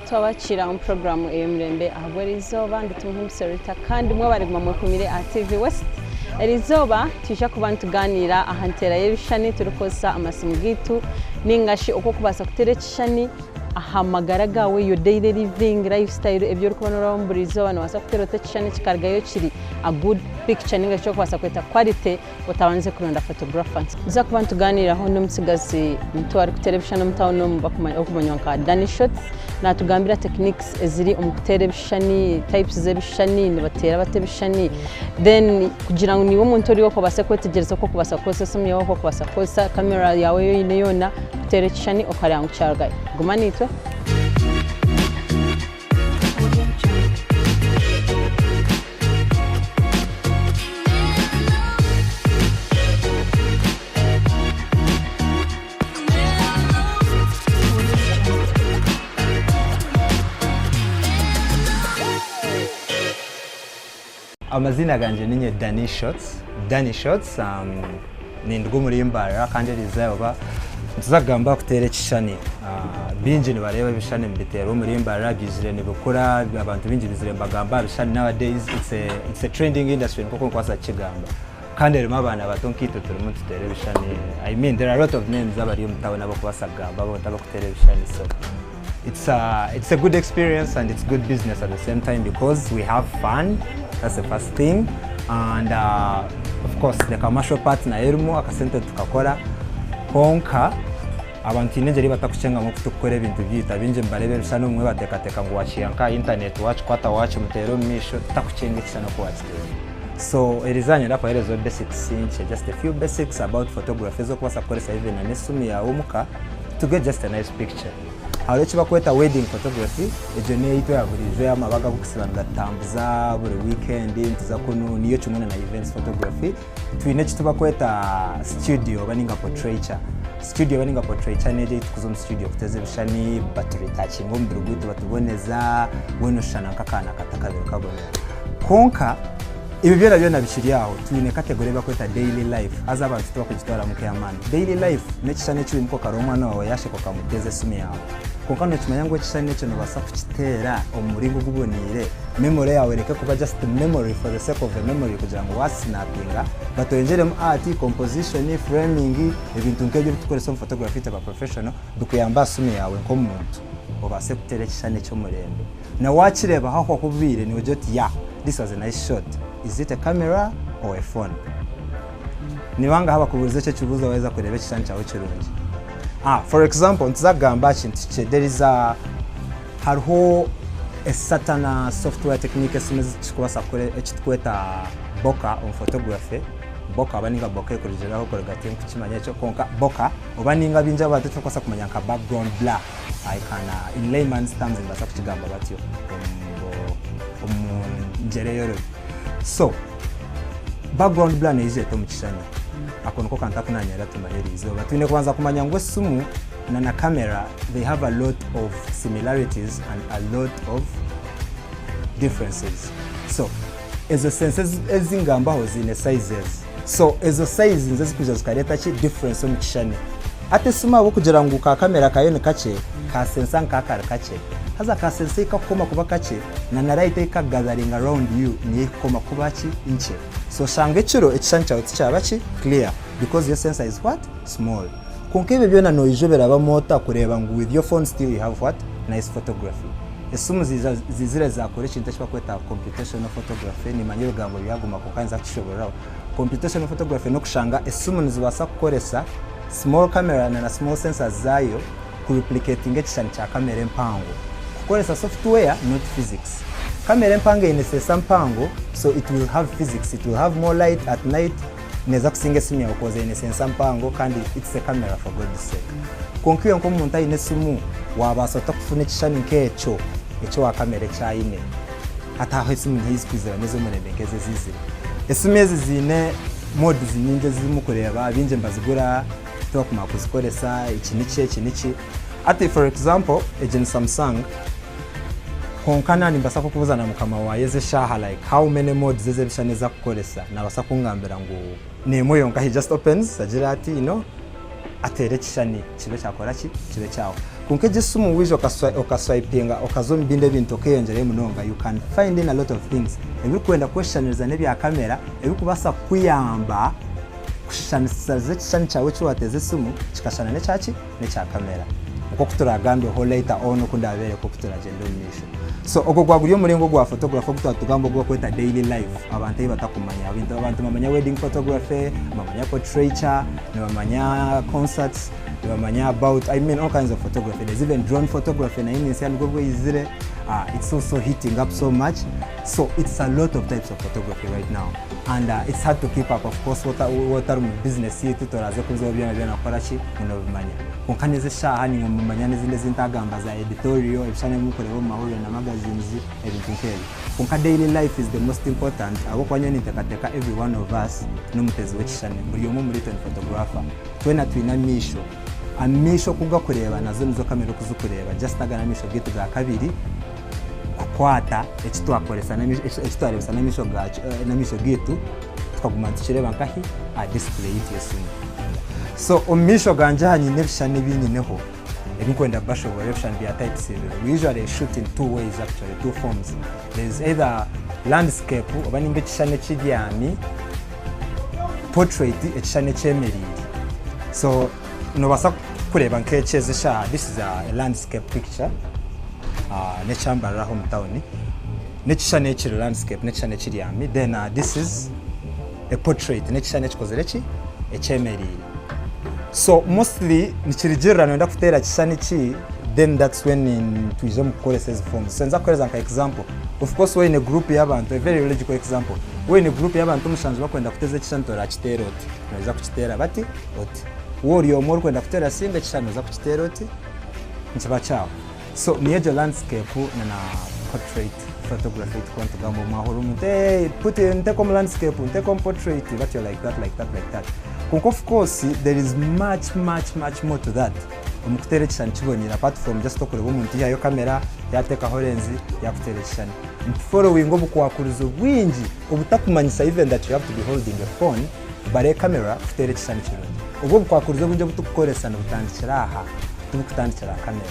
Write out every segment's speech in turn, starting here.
Twabakiira omu puroguraamu ey'omureembe ahabw'eriizooba ndi Tumuhimbise Rita kandi mwebare kuguma mwekumire aha TV West. Eriizooba nitwija kuba nitugaaniira aha nteera y'ebishushani turikukozesa amasimu gaitu ninga shi oku orikubaasa kuteera ekishushani aha magara gaawe, your daily living, lifestyle, ebi orikuba noorabamu buri izooba noobaasa kuteera ota ekishushani kikarugayo kiri a good picture ninga shi eki orikubaasa kweta quality otabandize kuronda photographer. Nituza kuba nitugaaniiraho n'omutsigazi muto arikuteera ebishushani omu tawuni omu orikumanywa nka Danny Shots. Naatugambira techniques eziri omu kuteera ebishushani, types z'ebishushani, nibateera bata ebishushani, then kugira ngu naiwe omuntu ori okwo obaase kwetegyereza oku orikubaasa kukozesa esimu yaawe, oku orikubaasa kukozesa camera yaawe ei oine yoona kuteera ekishushani okareeba ngu kyarugayo. Guma naitwe. Amaziina gangye ninye Danny Shots, Danny Shots ninduga omuri Mbarara kandi erizooba nituza kugamba aha kuteera ekishushani. Baingi nibareeba ebishushani nibiteerwa omuri Mbarara byizire nibikura abantu baingi baizire nibagamba aha bishushani nowadays it's a trending industry nikwo oku ndikubaasa kukigamba. Kandi erimu abaana bato nkaitwe turimu nituteera ebishushani I mean there are a lot of names abari omu town abarikubaasa kugamba abantu abarikuteera ebishushani so it's a, it's a good experience and it's good business at the same time because we have fun that's the first thing and uh, of course the commercial part nayo erimu akasente tukakora kwonka Abantu haine engyeri ei batakukyengamu oku turikukora ebintu byaitu. Abaingi nibareeba ebishushani obumwe bateekateeka ngu waakiiha nk'aha intaneti waakikwata waakimuteera omu maisho, takukyenga ekishushani oku waakiteera. So eriizooba niinyenda kubaheerezaho basics nkye, just a few basics about photography ezi orikubaasa kukoresa even na n'esimu yaawe omuka to get just a nice picture. Hariho eki barikweta wedding photography, egyo n'eyaitu eya buriijo ey'amabaga ag'okusiiba nigatutambuza buri weekend nituza kunu, niyo kimwe na events photography. Twine eki turikweta studio oba ninga portraiture. Studio oba ninga portraiture n'egyo ei turikuza omu studio kuteeza ebishushani baturitakinga omubiri gwaitu batuboneza weena oshushana nk'akaana kato akabaire kabonera. Kwonka ebyo byona byona bikiri aho, twine category ei barikweta daily life haza abantu tibakugitwaramu nk'ey'amaani. Daily life n'ekishushani eki oimuka okareba omwana waawe yaasheka okamuteeza esimu yaawe. Kwonka nookimanya ngu ekishushani ekyo noobaasa kukiteera omu muringo oguboneire, memory yaawe ereke kuba just memory for the sake of a memory kugira ngu waasinaapinga, but oyongyeremu art, composition, framing, ebintu nk'ebyo ebi turikukoresa omu photography itwe aba professional, bikuyambe aha simu yaawe nk'omuntu obaase kuteera ekishushani eky'omurembe. Na waakireeba hahwaho obwire noogira oti yeah, this was a nice shot, is it a camera or a phone? Ni bangahi abakubuurize ekyo ekibuuzo waaheza kureeba ekishushani kyawe kirungi? Ah, for example, nituza kugamba aha kintu kikye. There is a, hariho a certain software technique esimu ezirikubaasa kukora eki turikweta bokeh omu photography. Bokeh oba ninga bokeh kurugiirira ahu orikuruga tinkukimanya ekyo kwonka bokeh oba ninga baingi abantu eki turikubaasa kumanya nka background blur. I can, in layman's terms nibaasa kukigamba batyo omu, omu ngyera eyorobi. So, Background blur neija eta omu kishushani? Ako niko kantu aku nanyenda tumanye eriizooba. Twine kubanza kumanya ngu esimu na na camera they have a lot of similarities and a lot of differences. So ezo sense ezi ngambaho ziine sizes. So ezo size nizo ezirikwija zikareeta ki? Difference omu kishushani. Hati esimu ahabw'okugira ngu ka camera kayo ni kakye, ka sensa nka kari kakye. Haza ka sensa ei kakukoma kuba kakye, na na light ei kakugatheringa round you niyo ekukoma kuba ki? Nkye. So oshanga ekiro ekishushani kyawe tikyaba ki? Clear because your sensor is what? Small. Kwonka ebyo byona noija obirabamu ota kureeba ngu with your phone still you have what? Nice photography. Esimu ziija ziizire zaakora ekintu eki barikweta computational photography, nimanya ebigambo byaguma kwonka ninza kukishoboororaho. Computational photography n'okushanga esimu nizibaasa kukoresa small camera na na small sensors zaayo ku replicatinga ekishushani kya kamera empango kukoresa software not physics. Kamera empango eine sensor mpango so it will have physics, it will have more light at night neeza kusinga esimu yaawe coz eine sensor mpango kandi it's a camera for God's sake. Kwonka iwe nk'omuntu aine esimu waabaasa ota kufuna ekishushani nk'ekyo eky'owa kamera eki aine? Hati aho esimu niho ei zirikwizira n'ez'omurembe nk'ezi eziizire. Esimu ezi ziine modes nyingi ezi murikureeba, baingi nibazigura tibakumara kuzikoresa eki niki eki niki. Hati for example egi ni Samsung kwonka naaba nimbaasa kukubuuza na mukama waayo ezi eshaaha like how many modes ez'ebishushani ezi arikukoresa naabaasa kungambira ngu n'emwe yonka he just opens agire ati you know ateere ekishushani kibe kyakora ki kibe kyawa. Kwonka egi esimu waija okaswayipinga okaza omu bindi ebintu okeyongyerayo munonga you can find in a lot of things ebirikwenda kweshushaniriza n'ebya kamera ebirikubaasa kukuyamba kushushanisiriza ekishushani kyawe eki wateeza esimu kikashushana n'ekya ki? N'ekya kamera. Nk'oku turagambeho later on oku ndaabeereka oku turagyenda omu maisho. So ogwo gwaba guri omuringo gwa photography ogu twaba nitugamba ogu barikweta daily life abantu ei batakumanya. Abantu nibamanya wedding photography, nibamanya portraiture, nibamanya concerts, nibamanya about I mean all kinds of photography. There's even drone photography nayo ninsya nibwo bweyizire. It's also heating up so much. So it's a lot of types of photography right now and it's hard to keep up of course waaba otari omu business yaitu toraze kubizaho byona byona kukora ki ngu nobimanya. Kwonka n'ezi eshaaha niiwe mumanya n'ezindi ezi ntagamba za editorial, ebishushani ebi murikureeba omu mahurire na magazines ebintu nk'ebyo. Kwonka daily life is the most important ahabw'okuba nyowe ninteekateeka every one of us n'omuteezi w'ekishushani buri omwe omuri itwe ni photographer. Twena twine amaisho, amaisho oku gakureeba nazo nizo kamera oku zikureeba just aga n'amaisho gaitu ga kabiri. kukwata eki twakoresa eki twareebesa n'amaisho n'amaisho gaitu tukaguma nitukireeba nkahi aha display yaitu y'esimu. So omu maisho gangye aha nyine ebishushani ebi nyineho ebi ndikwenda kubashoboorora ebishushani bya types ibiri. We usually shoot in two ways actually, two forms. There is either landscape oba ninga ekishushani ekibyami, portrait ekishushani ekyemereire. So Nobaasa kureeba nk'eki ezi eshaaha this is a landscape picture n'ekyambarara aha omu tawuni n'ekishushani ekiri landscape n'ekishushani ekiryami then this is a portrait n'ekishushani ekikozire ki ekyemereire so mostly nikirugiirira noyenda kuteera kishushani ki then that's when twija omu kukoresa ezi phones so ninza kukuheereza nka example of course waaba oine group y'abantu a very logical example waaba oine group y'abantu mushanju bakwenda kuteeza ekishushani torakiteera oti noija kukiteera bati oti. Waaba ori omwe orikwenda kuteera singa ekishushani nooza kukiteera oti, nikiba kyawe. So niyo egyo landscape na na portrait photography ei turikuba nitugamba obu mwahurira omuntu hey put nteeka omu landscape, nteeka omu portrait batyo like that like that like that. Kwonka of course there is much much much more to that omu kuteera ekishushani kiboneire apart from just okureeba omuntu yaihayo kamera yaateekaho lenzi yaakuteera ekishushani. Nituforowinga obukwakurizo bwingi obutakumanyisa even that you have to be holding a phone Bare kamera kuteera ekishushani kirungi. Obwo obukwakurizo obwingi obu turikukoresa nibutandikira aha, tibukutandikira aha kamera.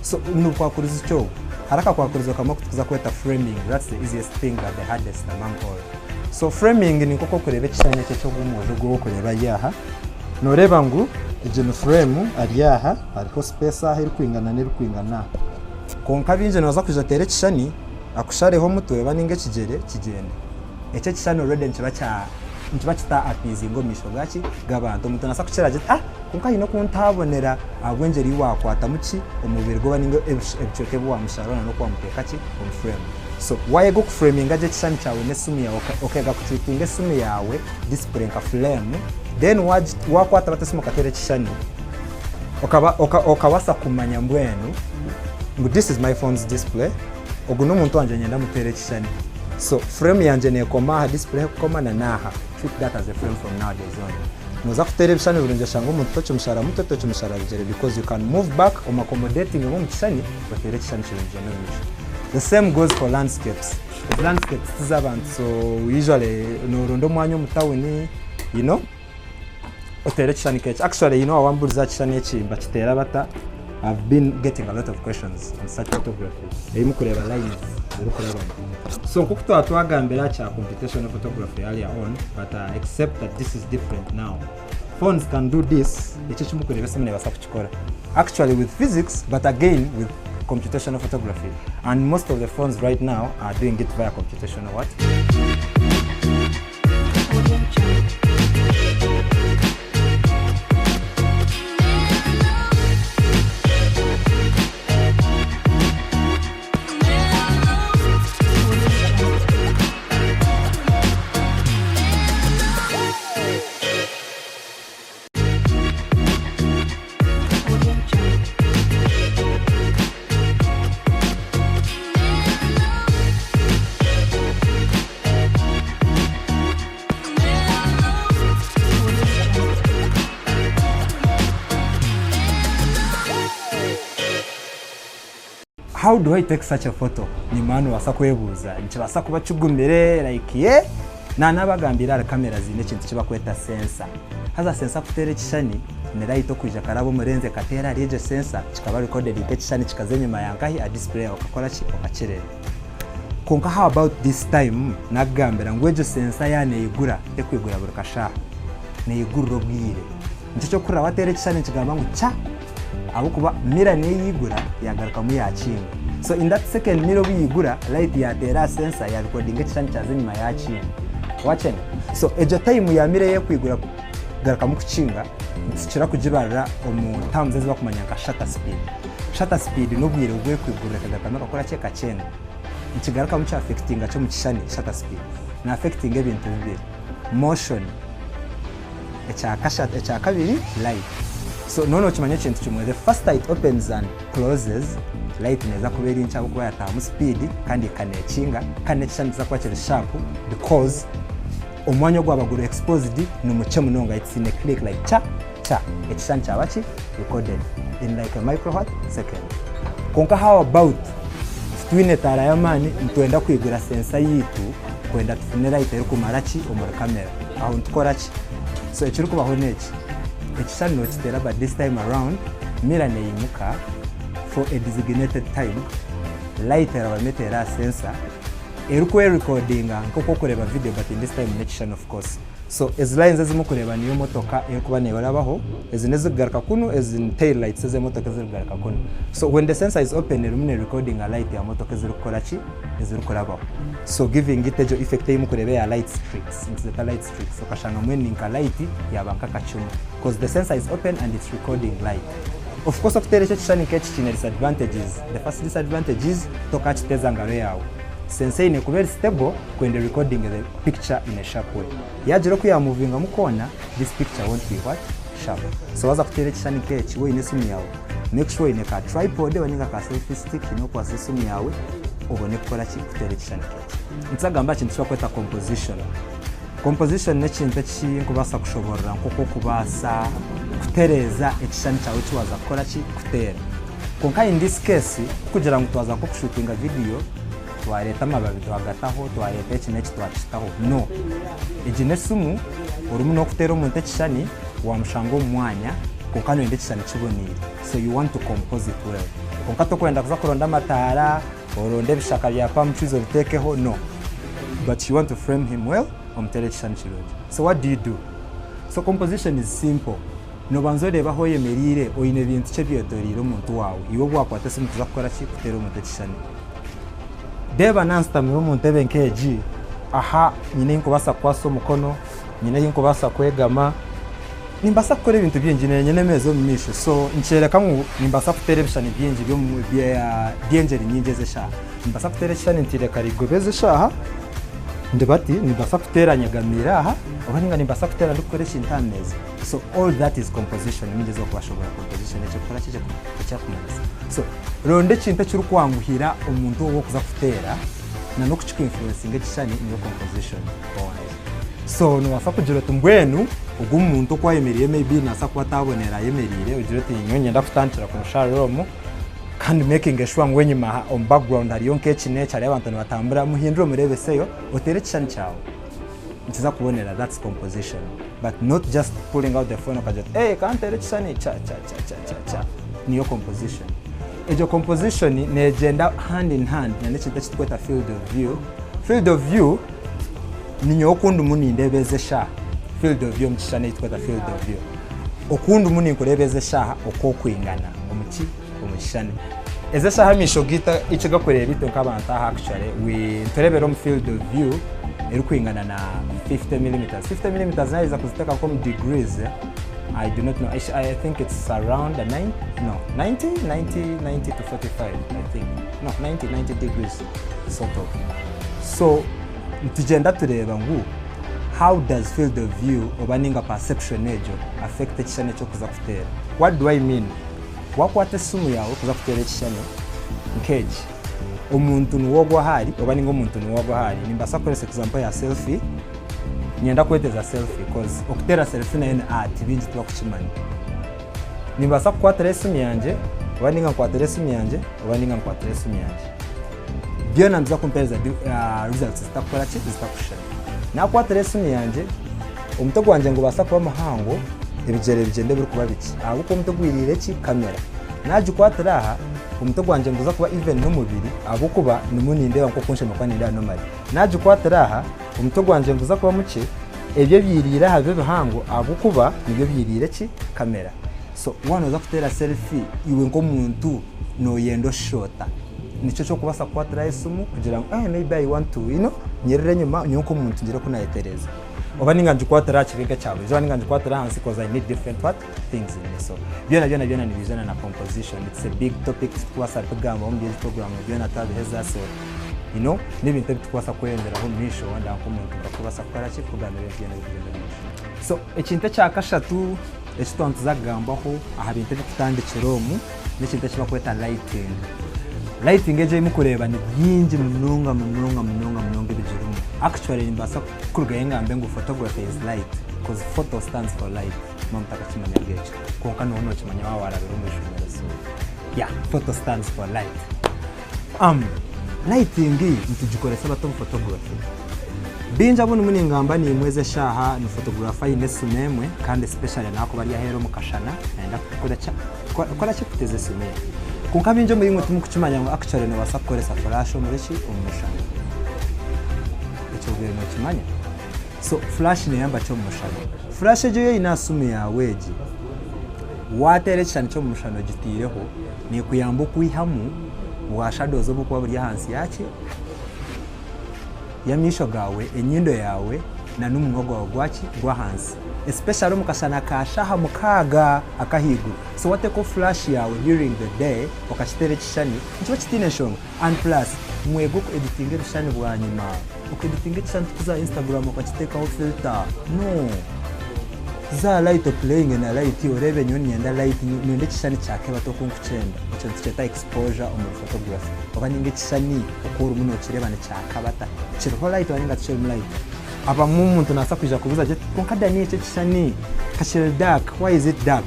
So nibukwakurizo ki obwo? Hariho akakwakurizo kamwe aku turikuza kweta framing, that's the easiest thing but the hardest among all. So framing ni nk'oku orikureeba ekishushani eki eky'ogu omwojo ogu orikureeba ari aha, nooreeba ngu egi ni frame ari aha, hariho space aha erikwingana n'erikwingana aha. Kwonka baingi nibaza kwija bateere ekishushani akushareho omutwe oba ninga ekigyere kigyende. Ekyo ekishushani already nikiba kya nikiba kita appeasinga omu maisho gaki g'abantu. Omuntu nabaasa kukira gye ati ah kwonka haine oku ntaabonera ahabw'engyeri ei waakwatamu ki omubiri gwe oba ninga ebicweka ebi waamushara na n'oku waamuteeka ki omu frame. So waayega okufureminga gye ekishushani kyawe n'esimu yaawe okeega kutreatinga esimu yaawe display nka frame then waakwata bati esimu okateera ekishushani okaba okabaasa kumanya mbwenu ngu this is my phone's display. Ogu n'omuntu wangye niinyenda muteere ekishushani. So frame yangye neekoma aha, display ehikukoma na n'aha. Treat that as a frame from nowadays on. Nooza kuteera ebishushani birungi oshange omuntu tokimushara mutwe, tokimushara bigyere because you can move back omu accommodating omu kishushani oteere ekishushani kirungi ogyende omu maisho. The same goes for landscapes. Ezi landscapes tiz'abantu so usually nooronda omwanya omu tawuni you know. Oteere ekishushani nk'eki. Actually haine owawamburize aha kishushani eki nibakiteera bata, I've been getting a lot of questions on such photography ei murikureeba lines zirikurabamu. So nk'oku twaba twagambire aha kya computational photography earlier on but except that this is different now. Phones can do this, eki eki murikureeba esimu neebaasa kukikora. Actually with physics but again with computational photography and most of the phones right now are doing it via computational what? How do I take such a photo? Nyima noobaasa kwebuuza. Nikibaasa kuba kigumire like yeah. Naanabagambiire ahari kamera ziine ekintu eki barikweta sensor. Haza sensor kuteera ekishushani ni light okwija ekaraba omu lens ekateera ahari egyo sensor kikaba recorded nk'ekishushani kikaza enyima ya nkahi aha display yawe okakora ki? Okakireeba. Kwonka how about this time naakugambira ngu egyo sensor yaaba neeyigura tekwigura buri kashaaha, neeyigurira obwire. Nikyo ky'okuhurira wateera ekishushani nikigamba ngu kya ahabw'okuba mirror niyo eyigura yagarukamu yakinga. So in that second mirror obu yaigura, light yateera aha sensor ya recordinga ekishushani kyaza enyima yakinga. Wakyena? So egyo time ya mirror eyekwigura kugarukamu kukinga nitukira kugibarira omu terms ezi bakumanya nka shutter speed. Shutter speed n'obwire obu ekwigurira ekagarukamu ekakora ki? Ekakinga. Nikigarukamu kya affectinga ki omu kishushani shutter speed? Ni affectinga ebintu bibiri, motion. Ekyakashatu, ekyakabiri light. So noona okimanya ekintu kimwe, the faster it opens and closes, light neeza kuba eri nkye ahabw'okuba yataahamu speed kandi ekaneekinga kandi n'ekishushani nikiza kuba kiri sharp because omwanya ogwaba guri exposed ni mukye munonga, it's in a click like kya kya, ekishushani kyaba ki recorded in like a micro what second. Kwonka how about titwine etaara y'amaani nitwenda kwigura sensor yaitu kwenda tufune light erikumara ki omuri camera. Aho nitukora ki? So ekirikubaho n'eki, ekishushani nookiteera but this time around mirror neyimuka for a designated time, light erabamu eteere aha sensor erikwerecordinga nk'oku orikureeba video but in this time n'ekishushani of course. So ezi lines ezi murikureeba niyo motoka erikuba neerabaho, ezi n'ezirikugaruka kunu, ezi ni tail lights ez'emotoka ezirikugaruka kunu. So when the sensor is open erimu nerecordinga light ya motoka ezirikukora ki? Ezirikurabaho. So giving it egyo effect ei murikureeba eya light streaks, nituzeeta light streaks, okashanga mbwenu ni nka light yaaba nk'akacumu coz the sensor is open and it's recording light. Of course okuteera ekyo ekishushani nk'eki kiine disadvantages, the first disadvantage is tokaakiteeza ngaro yaawe. Sensor eine kuba eri stable kwenda erecordinge the picture in a sharp way. Yaagira oku yaamuvingamu kwona, this picture won't be what? Sharp. So waaza kuteera ekishushani nk'eki, waaba oine esimu yaawe, make sure oine ka tripod oba ninga ka selfie stick haine okukwasa esimu yaawe obone kukora ki? Kuteera ekishushani nk'eki. Nituza kugamba aha kintu eki barikweta composition. Composition n'ekintu eki nkubaasa kushoboorora nk'oku orikubaasa kutereeza ekishushani kyawe eki waaza kukora ki? Kuteera. Kwonka in this case, ku kugira ngu twaza nk'okushuutinga vidiyo, twareeta amababi twagataho, twareeta eki n'eki twakitaho. No. Egi n'esimu, orimu n'okuteera omuntu ekishushani, waamushanga omu mwanya, kwonka nooyenda ekishushani kiboneire. So you want to compose it well. Kwonka tokwenda kuza kuronda amataara, oronde ebishaka bya palm trees obiteekeho, no. But you want to frame him well, omuteere ekishushani kirungi. So what do you do? So composition is simple. Noobanza oreeba ahu oyemereire, oine bintu ki ebyetoreire omuntu waawe. Iwe obu waakwata esimu kuza kukora ki? Kuteera omuntu ekishushani. Reeba nansitamire omu ntebe nk'egi, aha nyine ahu nkubaasa kukwasa omukono, nyine ahu nkubaasa kwegama, nimbaasa kukora ebintu bingi, nyine emeeza omu maisho so nikyoreka ngu nimbaasa kuteera ebishushani bingi by'engyeri nyingi ez'eshaaha. Nimbaasa kuteera ekishushani ntaire karigobe ez'eshaaha, ndibati, nimbaasa kuteera nyegamiire aha oba ninga nimbaasa kuteera ndikukora ekintu aha meeza. So all that is composition, ningyezaho kubashoboorora composition ekirikukora ki, ekirikumanyisa. So ronda ekintu ekirikwanguhira omuntu ou orikuza kuteera na n'okukikuinfluencinga ekishushani niyo composition owangye. So noobaasa kugira oti mbwenu ogu omuntu oku ayemereire maybe naabaasa kuba ataboneire ayemereire ogire oti nyowe niinyenda kutandikira kumusharira omu kandi making sure ngu enyima aha omu background hariyo nk'eki n'eki hariyo abantu nibatambura muhindure omureebeseyo oteere ekishushani kyawe. Nikiza kubonera that's composition but not just pulling out the phone okagira oti hey ka nteere ekishushani kya kya kya kya kya kya niyo composition. Egyo composition neegyenda hand in hand na n'ekintu eki turikweta field of view. Field of view ninyowe oku ndimu nindeeba ezi eshaaha, field of view omu kishushani eki turikweta field of view. Oku ndimu ninkureeba ezi eshaaha oku okwingana omu ki? Omu kishushani. Ezi eshaaha amaisho gaitu eki garikureeba itwe nk'abantu aha actually we nitureebera omu field of view erikwingana na 50 millimeters. 50 millimeters naaheza kuziteeka nk'omu degrees I do not know, I, I think it's around a 9, no, 90, 90, 90 to 45, I think. No, 90, 90 degrees, sort of. So, nitugyenda tureeba ngu how does field of view oba ninga perception egyo affect ekishushani ekyokuza kuteera. What do I mean? Wakwata esimu yaawe kuza kuteera ekishushani nk'eki, omuntu niwe ogwo ahu ari oba ninga omuntu niwe ogwo ahu ari. Nimbaasa kukoresa example ya selfie, niinyenda kweteza selfie coz okuteera selfie nayo ni art, baingi tibakukimanya. Nimbaasa kukwatira esimu yangye oba ninga nkwatire esimu yangye oba ninga nkwatire esimu yangye. Byona nibiza kumpereza results zitakukora ki? Zitakushushana. Naakwatira esimu yangye, omutwe gwangye nigubaasa kuba muhango, ebigyere bigyende birikuba bikye ahabw'okuba omutwe gwiriire ki? Kamera. Naagikwatira aha, omutwe gwangye niguza kuba even n'omubiri ahabw'okuba ndimu nindeeba nk'oku nshemereire kuba nindeeba normally. Naagikwatira aha, omutwe gwangye niguza kuba mukye, ebyo ebyiriire aha bibe bihango ahabw'okuba nibyo byiriire ki? Kamera. So waaba nooza kuteera selfie, iwe nk'omuntu nooyenda oshushe ota? Nikyo ky'okubaasa kukwatiraho esimu kugira ngu eh maybe I want to you know, nyerere enyima nyowe nk'omuntu ngire oku naayetereeza. Oba ninga ngikwatire aha kibega kya buriijo oba ninga ngikwatire ahansi coz I need different what? Things in me. So byona byona byona nibiijana na composition. It's a big topic titukubaasa kubigambaho omuri egi program byona twabiheza so you know n'ebintu ebi tukubaasa kweyongyeraho omu maisho wenda nk'omuntu nkakubaasa kukora ki? Kukugambira ebintu byona ebirikugyenda omu maisho. So ekintu ekya kashatu eki twaba nituza kugambaho aha bintu ebikutandikira omu n'ekintu eki barikweta lighting. Lighting egi ei murikureeba ni bingi munonga munonga munonga munonga ebigirimu. Actually nimbaasa kurugayo ngambe ngu photography is light coz photo stands for light mwaba mutakakimanyaga ekyo kwonka nooba nookimanya waaba waarabire omu ishomero so yeah photo stands for light. Lighting nitugikoresa bata omu photography? Baingi abu ndimu ningamba naimwe ezi eshaaha ni photographer aine esimu emwe kandi especially naakuba ari aheeru omu kashana nayenda kukora ki? Kuteeza esimu ye. Kwonka baingi omuriimwe timurikukimanya ngu actually noobaasa kukoresa flash omuri ki? Omu mushana. Ekyo obaire nookimanya? So flash neeyamba ki omu mushana? Flash egi ei oine aha simu yaawe egi, waateera ekishushani ky'omu mushana ogitaireho, neekuyamba okwihamu bwa shadows oburikuba buri ahansi yaaki? Y'amaisho gaawe, enyindo yaawe na n'omunwa gwawe gwaki? Gw'ahansi. Especially omu kashana ka shaaha mukaaga ak'ahaiguru. So wateekaho flash yaawe during the day okakiteera ekishushani, nikiba kitaine nshonga. And plus, mwege oku editinga ebishushani bwanyima. Oku editinga ekishushani tikuza aha Instagram okakiteekaho filter. No. Za aha light opuleyinge na light oreebe nyowe niinyenda light, niinyenda ekishushani kyakebata oku nkukyenda. Ekyo nitukyeta exposure omuri photography. Oba ninga ekishushani oku orimu nokireeba nikyakabata. Kiriho light oba ninga tikirimu light. Abamwe omuntu nabaasa kwija kubuuza ati kwonka Dani eki ekishushani ka kiri dark, why is it dark?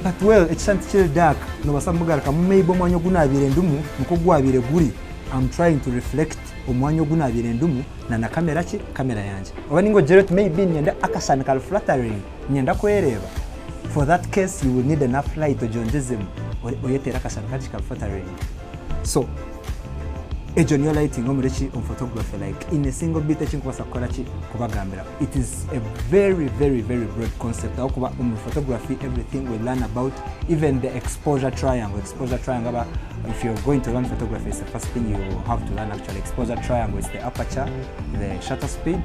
But well ekishushani tikiri dark, nobaasa kumugarukamu maybe omwanya ogu nabaire ndimu nikwo gwabaire guri, am trying to reflect omwanya ogu nabaire ndimu na na kamera ki, kamera yangye. Oba ninga ogire oti maybe niinyenda akashushani kari flattering, niinyenda kwereeba, for that case you will need enough light ogyongyezemu oyeteere akashushani kari ki, kari flattering. So egyo niyo lighting omuri ki, omu photography like in a single bit eki ndikubaasa kukora ki, kubagambira. It is a very very very broad concept ahabw'okuba omu photography everything we learn about even the exposure triangle, exposure triangle aba if you're going to learn photography it's the first thing you have to learn actually exposure triangle it's the aperture, the shutter speed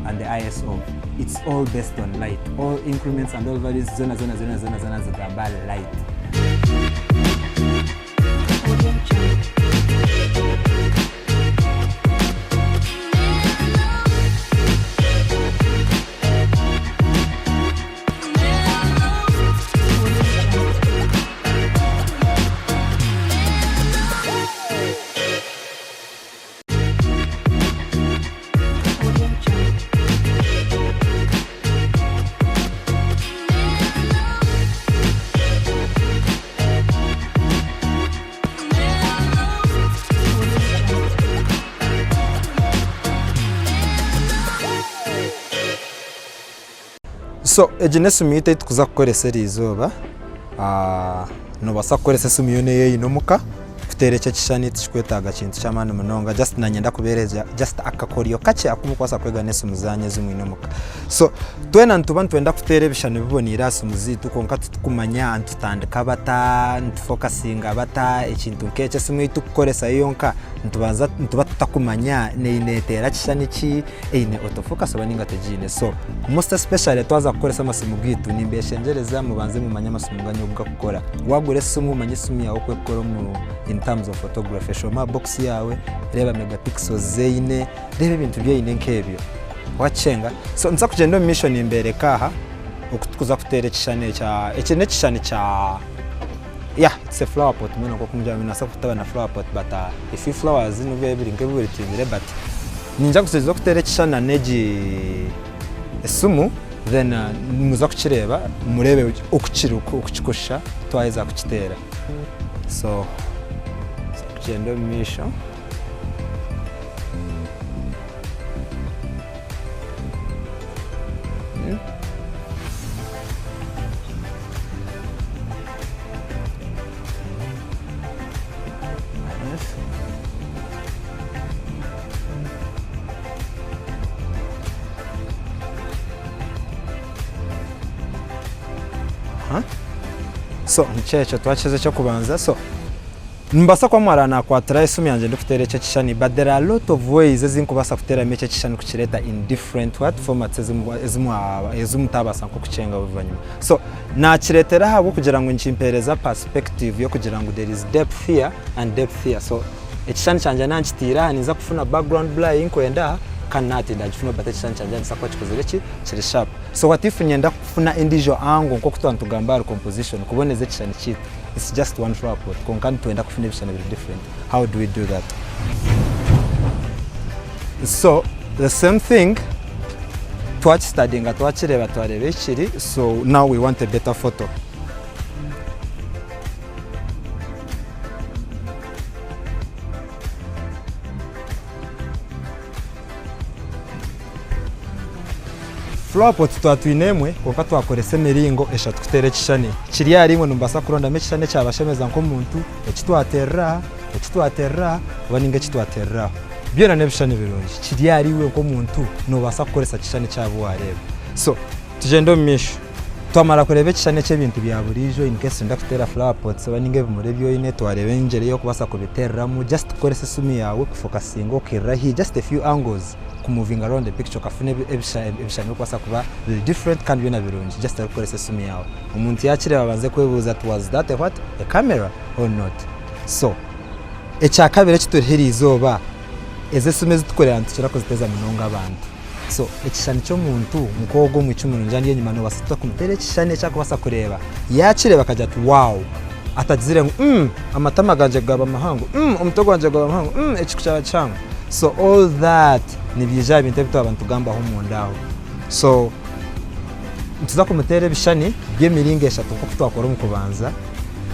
and the ISO. It's all based on light. All increments and all values zona zona zona zona zona zigamba light. So egi n'esimu yaitu ei turikuza kukoresa eri izooba, noobaasa kukoresa esimu yoona ei oine omuka kuteera eki ekishushani tikikwetaaga kintu ky'amaani munonga just nanyenda kubeereza just akakoryo kakye aku murikubaasa kwega n'esimu zaanyu ezi mwine omuka. So twena nituba nitwenda kuteera ebishushani biboneire aha simu zaitu kwonka titukumanya nitutandika bata, nitufokasinga bata, ekintu nk'ekyo esimu ei turikukoresa yo yonka nitubanza nituba tutakumanya neeteera kishushani ki, eine auto focus oba ninga tegiine. So most especially twaza kukoresa amasimu gaitu nimbeshengyereza mubanze mumanye amasimu ganyu oku garikukora. Wagura esimu manya esimu yaawe oku erikukora omu in terms of photography, shoma aha box yaawe, reeba mega pixels ezi eine, reeba ebintu bi eine nk'ebyo. Wakyenga? So nituza kugyenda omu maisho nimbereka aha oku turikuza kuteera ekishushani ekya eki n'ekishushani kya yeah it's a flower pot mbwenu nk'oku mugira ngu nabaasa kutaba na flower pot but a few flowers nibwo biri nk'ebiburitingire but niinyija kugyeza kuteera ekishushani na n'egi esimu then nimuza kukireeba mureebe oku kiri oku kirikushusha twaheza kukiteera so tugyende omu maisho. Aha. So nikyo ekyo twakiheeza eky'okubanza so nimbaasa kuba mwaraba naakwatiraho esimu yangye ndikuteera ekyo ekishushani but there are a lot of ways ezi nkubaasa kuteeramu ekyo ekishushani kukireeta in different what formats ezi ezi mwa ezi mutaabaasa nk'okukyenga buvanyima. So naakireetera ahabw'okugira ngu nikimpeereza perspective y'okugira ngu there is depth here and depth here so ekishushani kyangye nankitiire aha ninza kufuna background blur ei nkwenda aha kandi naha tindagifuna but ekishushani kyangye nikibaasa kuba kikozire ki kiri sharp. So what if nyenda kufuna endiijo angle nk'oku twaba nitugamba ahari composition kuboneza ekishushani kyaitu it's just one flower pot kwonka nitwenda kufuna ebishushani biri different how do we do that? So the same thing twakistadinga twakireeba twareeba ekiri so now we want a better photo. Flower pot twaba twine emwe kwonka twakoresa emiringo eshatu kuteera ekishushani. Kiri ahari imwe nimubaasa kurondamu ekishushani ekyabashemeza nk'omuntu, eki twateerera aha, eki twateerera aha oba ninga eki twateerera aho. Byona n'ebishushani birungi. Kiri ahari iwe nk'omuntu noobaasa kukoresa kishushani ki abu waareeba. So tugyende omu maisho. Twamara kureeba ekishushani eky'ebintu bya buriijo in case nooyenda kuteera flower pots oba ninga ebimuri ebi oine, twareeba engyeri ey'okubaasa kubiteereramu, just kukoresa esimu yaawe kufokasinga okairira haihi just a few angles ku movinga around the picture okafuna ebishushani ebirikubaasa kuba biri different kandi byona birungi just orikukoresa esimu yaawe. Omuntu yaakireeba abanze kwebuuza ati was that a what? A camera or not? So ekyakabiri eki turiho eriizooba, ezi esimu ezi turikureeba nitukira kuziteeza munonga abantu. So ekishushani ky'omuntu nk'ogwo omwishiki murungi ari enyima noobaasa kuza kumuteera ekishushani eki arikubaasa kureeba, yaakireeba akagira ati wow! Atagizire ngu mm amatama gangye gaaba mahango, mm omutwe gwangye gwaba muhango, mm ekicu kyaba kihango. So all that nibiija aha bintu ebi twaba nitugambaho omunda aho. So nituza kumuteera ebishushani by'emiringo eshatu nk'oku twakora omu kubanza.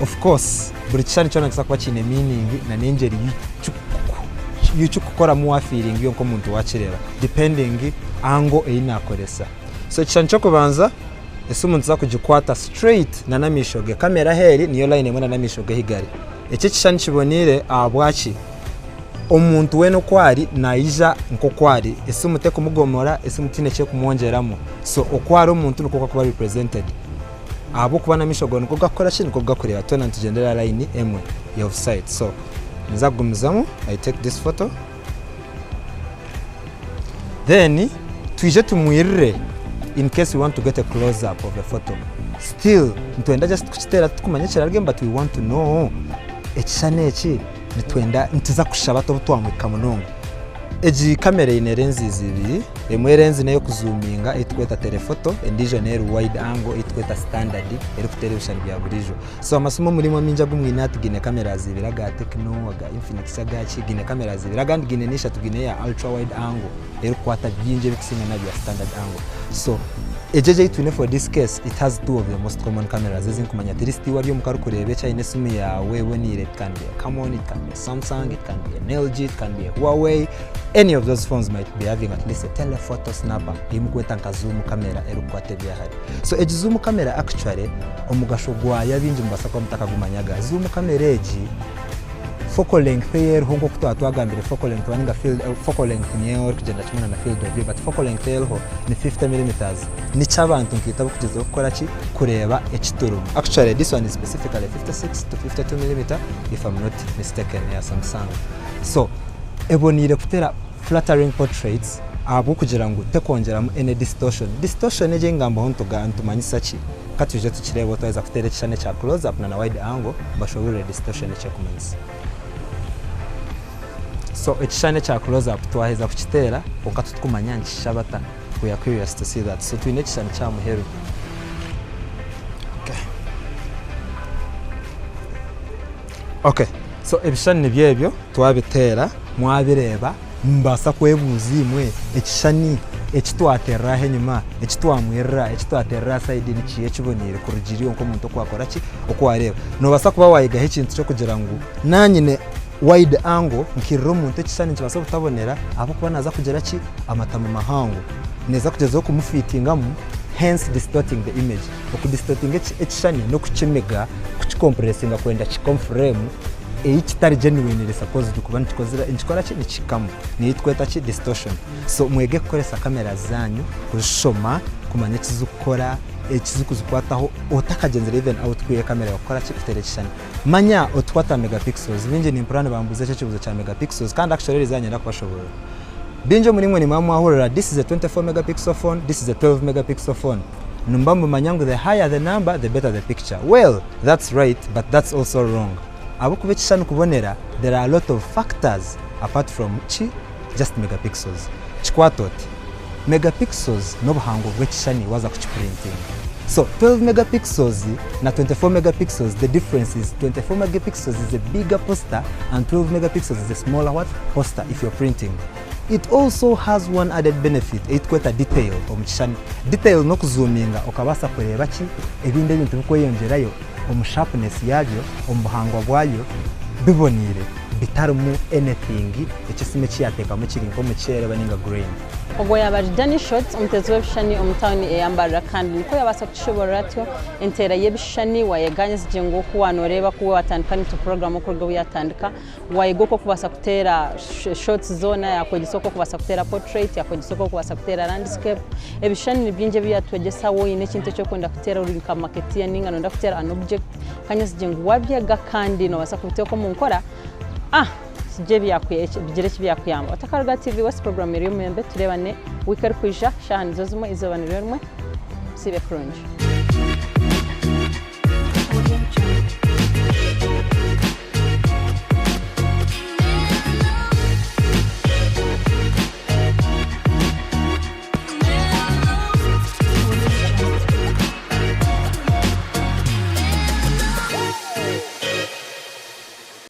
Of course buri kishushani kyona nikibaasa kuba kiine meaning n'engyeri y'ekikukoramu waafiiringa iwe nk'omuntu waakireeba depending angle ei naakoresa. So ekishushani ky'okubanza esimu nituza kugikwata straight n'amaisho ge, kamera ahu eri niyo line emwe n'amaisho ge ahu gari. Eki ekishushani kiboneire ahabwaki? Omuntu weena oku ari naija nk'oku ari, esimu tekumugomora, esimu tihaine eki erikumwongyeramu. So oku ari omuntu nikwo arikuba represented. Ahabw'okuba n'amaisho gaawe nikwo garikukora ki? Nikwo garikureeba. Twena nitugyendera aha layini emwe of sight. So ninza kugumizamu, I take this photo, then twije tumwirire in case we want to get a close up of a photo. Still nitwenda just kukiteera titukumanya ekirarugemu but we want to know ekishushani eki nitwenda nituza kushaba obu twamwika munonga. Egi kamera eine lenses ibiri, emwe lens n'ey'okuzuuminga ei turikweta telephoto, endiijo n'eri wide angle ei turikweta standard erikuteera ebishushani bya buriijo. So amasimu omuri imwe amaingi agu mwine hati gaine cameras ibiri aga Tecno, aga Infinix agaki gaine cameras ibiri agandi gaine n'ishatu gaine eya ultra wide angle erikukwata bingi ebirikusinga n'aha bya standard angle. So egi egi ei twine for this case it has two of the most common cameras ezi ndikumanya at least iwe ari omuka arikureeba eki aine esimu yaawe eboniire it can be a Camon, it can be a Samsung, it can be an LG, it can be a Huawei, any of those phones might be having at least a telephoto snapper ei mukweta nka zoom camera erikukwata ebyahare. So egi zoom camera actually omugasho gwayo abaingi nimubaasa kuba mutakagumanyaga. Zoom camera egi focal length ei eriho nk'oku twaba twagambire focal length oba ninga field, focal length niyo erikugyenda kimwe na field of view but focal length ei eriho ni 50 millimeters. Nikyo abantu nkaitwe abarikugyezaho kukora ki? Kureeba eki turimu. Actually this one is specifically 56 to 52 millimeter if I'm not mistaken eya Samsung. So eboneire kuteera flattering portraits ahabw'okugira ngu tekwongyeramu any distortion. Distortion egi ei ngambaho nitumanyisa ki? Ka twije tukireebe twaheza kuteera ekishushani ekya close up na na wide angle mbashoboorore distortion eki erikumanyisa. So ekishushani ekya close up twaheza kukiteera kwonka titurikumanya nikishusha bata. We are curious to see that. So twine ekishushani ky'aha muheru. Okay. Okay. So ebishushani nibyo ebyo twabiteera mwabireeba nimubaasa kwebuuza imwe ekishushani eki twateerera aha enyima, eki twamwirira, eki twateerera aha sayidi nikiiha ekiboneire kurugiirira iwe nk'omuntu oku wakora ki? Oku wareeba. Noobaasa kuba waayegaho ekintu ky'okugira ngu naanyine wide angle nkairira omuntu ekishushani nikibaasa obutabonera ahabw'okuba naaza kugira ki? Amatama mahango. Neeza kugyezaho kumufiitingamu hence distorting the image. Okudistortinga ekishushani n'okukimiga, kukikompuresinga kwenda kihike omu fureemu ei kitari genuinely supposed kuba nikikora ki? Nikihikamu. Niyo ei turikweta ki? Distortion. So mwege kukoresa kamera zaanyu kuzishoma, kumanya eki zirikukora. Ekizikuzikwataho otakagyenzire even out kwiha ekamera yawe kukora ki? Kuteera ekishushani. Manya otukwata megapixels. Baingi nimpurira nibambuuza eki ekibuuzo kya megapixels kandi actually eriizooba niinyenda kubashoboorora. Baingi omuriimwe nimuba mwahurira this is a 24 megapixel phone, this is a 12 megapixel phone. Nimuba mumanya ngu the higher the number, the better the picture. Well, that's right but that's also wrong. Ahabw'okuba ekishushani kubonera there are a lot of factors apart from ki? Just megapixels. Kikwate oti. Megapixels n'obuhango bw'ekishushani waaza kukipurintinga. So 12 megapixels na 24 megapixels the difference is 24 megapixels is a bigger poster and 12 megapixels is a smaller what? Poster if you're printing. It also has one added benefit ei turikweta detail omu kishushani. Detail n'okuzuuminga okabaasa kureeba ki? Ebindi ebintu birikweyongyerayo omu sharpness yaabyo, omu buhangwa bwayo biboneire bitarimu anything eki esimu eki yaateekamu kiri nk'omuceereba nainga grain. Ogwo yaaba ari Danny Shot, omuteezi w'ebishushani omu tauni eya Mbarara kandi nikwo yaabaasa kutushoboorora atyo enteera y'ebishushani waayega nyezigye ngu oku waanoreeba ku waatandika naitwe puroguraamu okuruga obu yaatandika waayega oku orikubaasa kuteera shots zoona yaakwegyesa oku orikubaasa kuteera portrait yaakwegyesa oku orikubaasa kuteera landscape ebishushani ni bingi ebi yaatwegyesa waaba oine ekintu eki orikwenda kuteera ori nka marketeer nainga nooyenda kuteera an object kanyezigye ngu waabyega kandi noobaasa kubiteeka omu nkora ah bigire eki byakuyamba. Otakaruga aha TV West puroguraamu eri Omurembe tureebane wiiki erikwija shaaha nizo zimwe eizooba niryo rimwe. Musiibe kurungi.